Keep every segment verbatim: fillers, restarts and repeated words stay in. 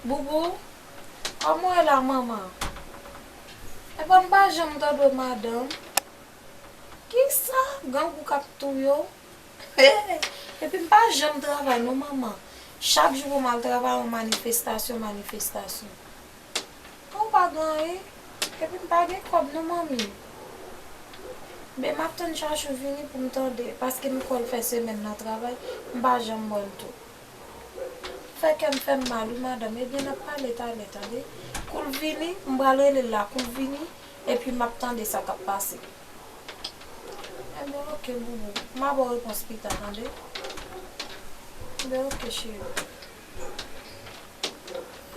Boubou, kòman w ye la, manman? Epa m pa janm tande w, madanm. Kisa? Grangou k ap touye w? Epi m pa janm travay non, manman. Chak jou pou m al travay, yon manifestasyon, manifestasyon. Ou pa gen anyen? Epi m pa gen kòb non, manmi. Men m ap tann Chachou vini pou m tande, paske m kwè l fè semèn nan travay, m pa janm wè l tou. Fè kè m fè m mal wi, madanm. Ebyen, n ap pale talè, tande. Kou l vini, m pral rele l la. Kou l vini, epi m ap tande sa k ap pase. Ebyen, oke, boubou. M a ba w repons pita, tande. Ebyen, oke, cheri.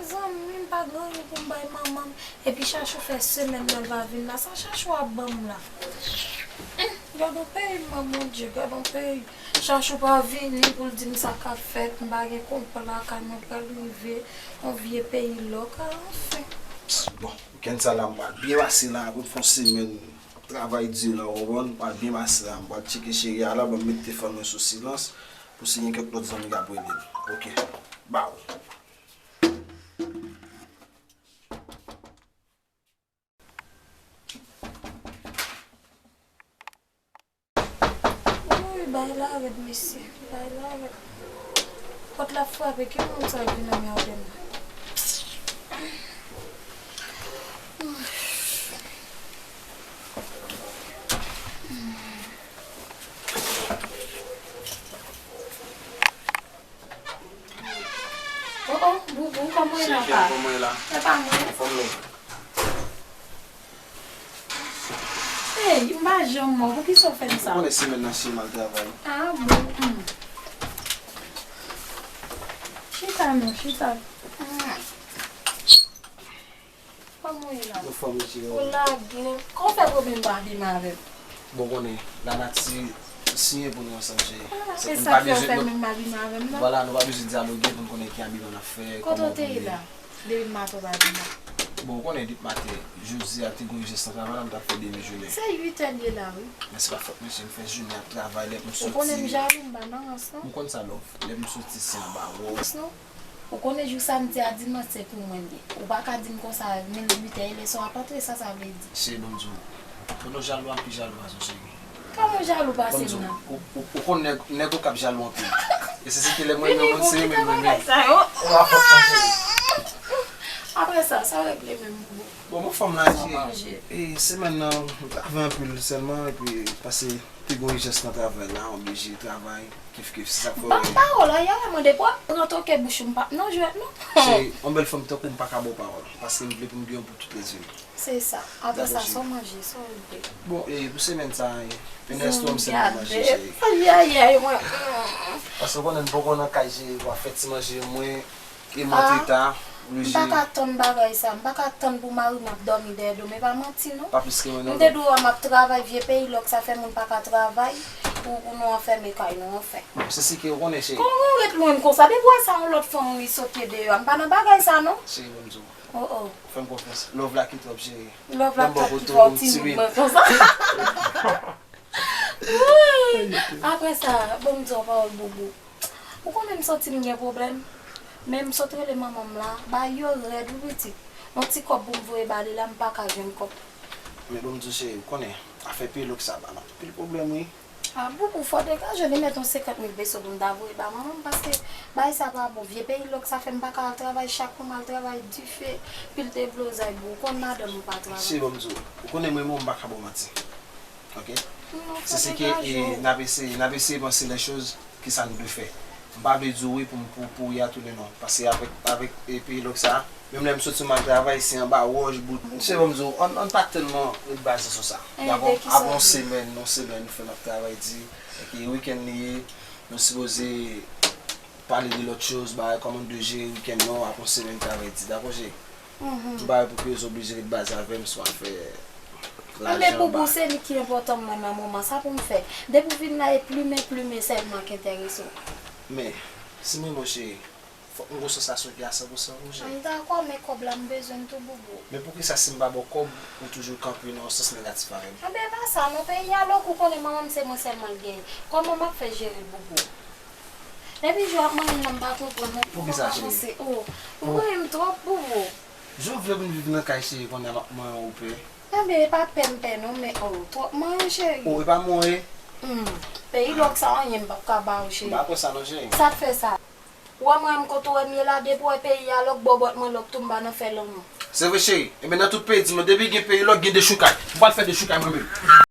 Zanmi m, pa gen anyen pou m bay manman m. Epi Chachou fè semèn nan l pa vin la. Sa Chachou ap ban m la? Humm, gad on peyi m, Bondye, gad on peyi. Chachou pa vini pou l di m sa k ap fèt, m pa gen konpa lakay mwen, pral rive yon vye peyi lòk, a, anfen. Bon, wikenn sa la, m pral byen pase la, apre m fè yon semèn travay di la, w konprann, m pral byen pase la, m pral tcheke cheri a la, ban m met telefòn mwen sou silans, pou si gen kèk lòt zanmi k ap rele m. Oke, baw. Woy, bagay la rèd, mesye. Bagay la rèd. Pòt la frape, ki moun sa vin anmède m? Oh, oh, Boubou, kòman w ye la, pa? Cheri, kòman w ye la? Se pa mwen. Anfòm, non? Ey, m pa janm wè w, poukisa w fè m sa? Ou konnen semèn nan se m al travay. Ah, bon. Hmm. Chita non, chita. Hmm. Kòman w ye la? Anfòm, wi, cheri. Ou lage. Kòman w fè pwoblèm pa vin avè m? Bon, konnen, lanati siyen pou nou ansanm, cheri. Ah, se pou nou pa bezwen, nou, vwala, nou pa bezwen dyaloge pou n konnen ki abiman n ap fè, kòman pou nou ye. Kote w te ye la? Depi maten w pa vin la. Bon, ou konnen, depi maten, jodi a te gon ijans nan travay la, m t ap fè demi jounen. Se uit è l ye la, wi. Men se pa fòt mwen, cheri, m fè jounen ap travay, lè m soti. Ou konnen m jalou, m pa nan rans, non. M konn sa, love. Lè m soti, se anba wòch. Rans, non. Ou konnen jou samdi a dimanch se pou mwen li ye. Ou pa ka di m konsa, menm uit è e lè sa w ap antre, sa sa vle di? Cheri, ban m di w, pandan w jalou a, m pi jalou pase w, cheri. Kòman w jalou pase m nan? Ban m di w, ou, ou, ou konn nèg, nèg yo k ap jalou anpil. E se, se ki lè mwen renmen yon moun, se yo menm mwen renmen. Vini pou ki bagay sa yo? Ou pa fòt mwen, cheri. Apre sa, sa w regle menm pou ou? Bon, mwen fanm la, cheri. Sa w manje? E semèn nan, m travay anpil sèlman, epi pase te gon ijans nan travay la, oblije travay. Kif kif, se sa k fè w wè. Ban m pawòl, ayayay, mwen depi w ap pran toke bouch ou, m p ap nan jwèt, non. Cheri, yon bèl fanm tankou w, m pa ka ba w pawòl, paske m vle pou m gen w pou tout rès vi m. Se sa. Apre sa, sa w manje, sa w bwè? Bon, e, pou semèn sa, e, pen nèstwa m sèlman manje, cheri. Ayayay, mwen, mm. Paske w konnen m poko nan kay, cheri, w ap fè ti manje mwen. E m antre ta, oblije. M pa ka tann bagay sa. M pa ka tann pou mari m ap dòmi dèyè do m. E pa manti, non. Pa plis ke mwen, non. M te di w, m ap travay, vye peyi lòk sa fè moun pa ka travay, pou, pou nou anfèmen kay nou, anfen. Bon, se si ke ou konnen, cheri. Kòman w ret lwen m konsa? Depi w wè sa yon lòt fanm, wi, sot ye deyò a. M pa nan bagay sa, non. Cheri, ban m di w. Oh, oh. Fè m konfyans. Love la ki twòp, cheri. Love la ki twòp ki fè w timid mwen konsa. Wouyy! Apre sa, bon, m di w pawòl, Boubou. Ou konnen m santi m gen pwoblèm, men m sot rele manman m la, bagay yo rèd wi pitit. Yon ti kòb pou m voye ba li la, m pa ka jwenn kòb. Men bon, m di w cheri, ou konnen, afè peyi lòk sa ba m anpil pwoblèm wi. Ah, Boubou, fò w te ka jwenn li mèt yon senkant mil peso pou m ta voye ba manman m, paske bagay sa pa bon. Vye peyi lòk sa fè m pa ka al travay, chak kou m al travay dife, pil deblozay, bro, ou konn madanm ou pa travay. Cheri, bon, m di w, ou konnen mwen menm, m pa ka ba w manti. Ok? Se, se ke, e, n ap eseye, n ap eseye panse les choses, kisa nou dwe fè. M pa vle di w wi pou m pou, pou y a tounen non. Paske avèk, avèk, e, peyi lòk sa, menm lè m soti m al travay, se anba wòch, bout. Se bon m di w, ann, ann pa tèlman ret baze sou sa. Dakò? Apre yon semèn, yon semèn, nou fè n ap travay di, ok, wikenn li ye, nou sipoze pale de lòt choz, bagay, kòman nou dwe jere wikenn nou, apre yon semèn travay di. Dakò, cheri? M pa wè pou ki rezon oblije ret baze avè m sou afè lajan. Anben, Boubou, se li ki enpòtan mwen nan moman sa pou m fè. Depi w vin la, e plimen, plimen sèlman k enterese w. Men, si m renmen w, cheri, fòk m gon sansasyon ki a san pou san pou w, cheri. An, dakò, men kòb la, m bezwen l tou, Boubou. Men poukisa si m pa ba w kòb, ou toujou kanpe nan yon sans negatif avè m? Anben, e pa sa non, peyi a lòk, ou konnen manman m se mwen sèlman l genyen. Kòman m ap fè jere l, Boubou? Depi jou ap manyen m nan, m pa konprann non. Poukisa, cheri? Oh, ou manyen m twòp, boubou. Jan w vle pou n viv nan kay, cheri, kounye a m ap manyen w pè. Enben, e pa pè m pè non, men oh, twòp manyen, cheri. Oh, e pa mwen ye? Hmm, peyi lòk sa, anyen m p ap ka ba w, cheri. M pa kwè sa non, cheri. Sa k fè sa? Ou wè mwen menm kote w wè m ye la, depi w wè peyi a lòk, bòbòt mwen lòk tou, m pa nan fè lanmou. Se vre, cheri. Enben, nan tout peyi di m nan, depi gen peyi lòk, gen dechoukay. M pral fè dechoukay mwen menm.